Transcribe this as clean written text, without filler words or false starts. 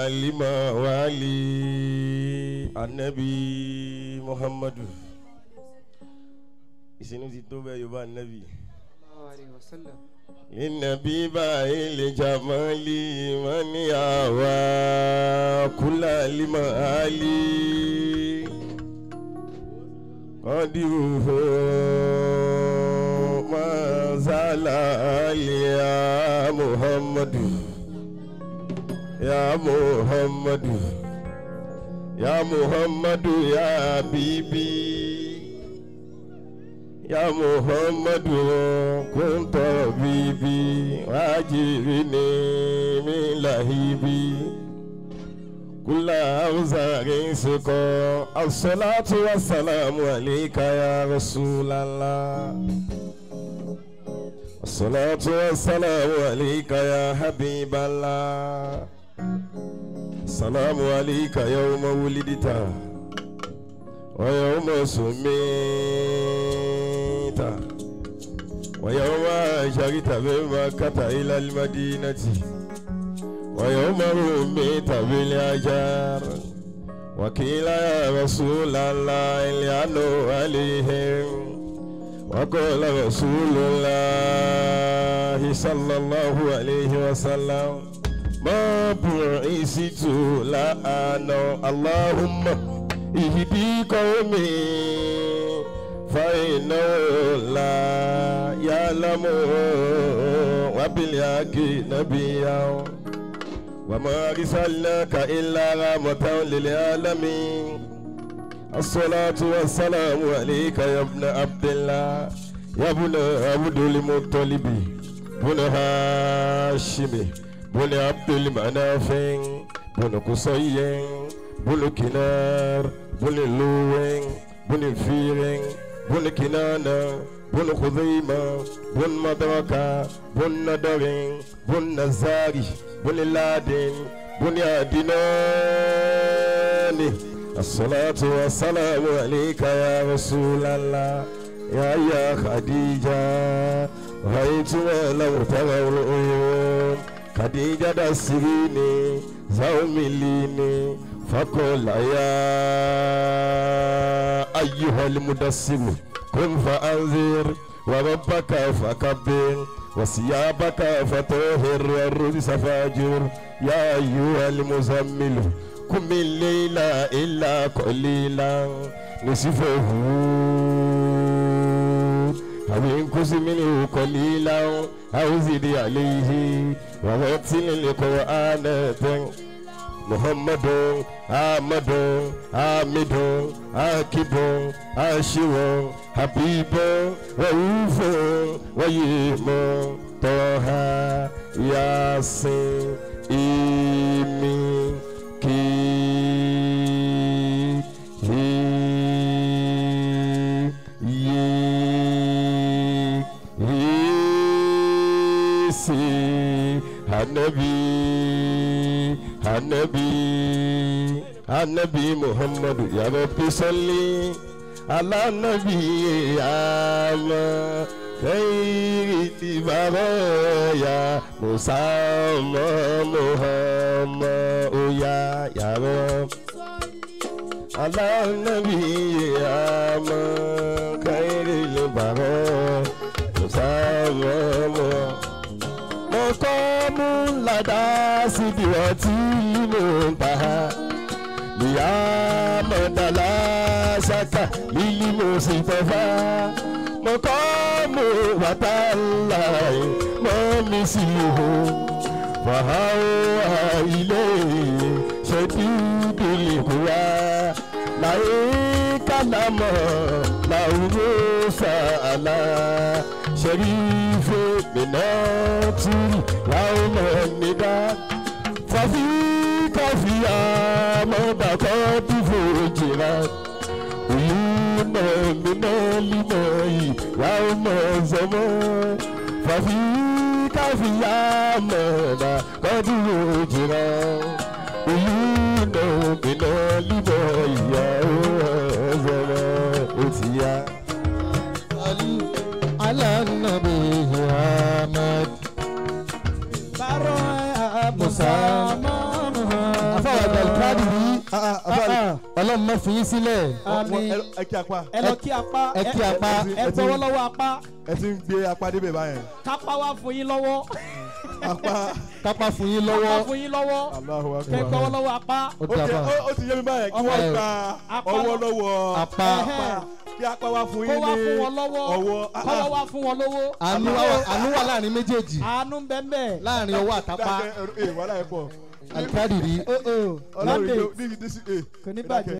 لما والي النبي محمد ìsinú ti tó bẹ́ẹ̀ yorùbá nàbì. Ìnàbí báyìí lè jàmálì mọ́ni àwa kúlà límọ̀ àlì. Kọ́díhù mọ́sálà àlìyá Muhammadu. Ya Muhammadu. Ya Muhammadu ya Bibi. Ya Muhammadu kunta bibi wajirini min lahibi kulla awzarin suko assalatu wassalamu alayka ya Rasulallah assalatu wassalamu alayka ya Habiballah assalamu alayka yawma wulidita wa yawma sumita ويوم هاجرت من مكة إلى المدينة ويوم رميت بالحجر وقيل يا رسول الله العنوا عليهم وقال رسول الله صلى الله عليه وسلم ما بعثت لا أنا اللهم اهدي قومي فإنه لا يعلم وبالحق نبيا وما أرسلناك إلا رحمة للعالمين الصلاة والسلام عليك يا ابن عبد الله يا ابن عبد المطلب بن هاشم بن عبد المناف بن قصي بن كنار بن لوين بن فيرين بن كنانة بن خزيمة بن مدركة بن ندرين بن نزاري بن لادن بن عدنان الصلاة والسلام عليك يا رسول الله يا خديجة رأيت ما لم تروا العيون خديجة دسريني زومليني فقل يا أيها المدثر قم فأنذر وربك فكبر وثيابك فطهر والرجس فاجر يا أيها المزمل قم الليل إلا قليلا نصفه أو انقص منه قليلا أو زد عليه ورتل القرآن محمد أحمد حامد عاقب عاشر حبيب رؤوف رحيم طه ياسين إيمي كي هي يي سي النبي النبي النبي محمد يا ربي صلي على النبي يا ما خير البرايا موسى محمد يا رب على النبي يا ما خير البرايا موسى محمد مقام لدى سدرة المنتهى ليامد لا شك للمصطفى مقام وتالله ما مثله فهو إليه شديد القوى لا كلام له سألا شريف من يوم النداء ففيك فيا مدقات فجرات عيون من الماء يوم الزمان ففيك فيا مدقات فجرات عيون من الماء يوم الزمان على النبي أحمد مسامى. Ọlọ́run má fi yín sílẹ̀. Àmín. Ẹ kí apá. Ẹ lọ kí apá. Ẹ kí apá. Ẹ gbọ́wọ́ lọ́wọ́ apá. Ẹ ti ń gbé apá débẹ̀ báyẹn. Kápá wá fún yín lọ́wọ́. Apá. Kápá fún yín lọ́wọ́. Kápá fún yín lọ́wọ́. Allahu Akbar. Kẹ́ gbọ́wọ́ lọ́wọ́ apá. Ó dà bá. Ó ti yé mi báyẹn kí wọ́n gba ọwọ́ lọ́wọ́ apá. Kí apá wá fún yín ní kó wá fún wọn lọ́wọ́. Ọwọ́. Kọ́wọ́ wá fún wọn lọ́wọ́. Àánú wà láàrin méjèèjì. Àánú ń bẹ ńbẹ̀. Láàrin ọwọ́ àtàpá. Wàhálà ẹ̀ pọ̀. Alikadiri. Ọlọ́run kò ní bàjẹ́.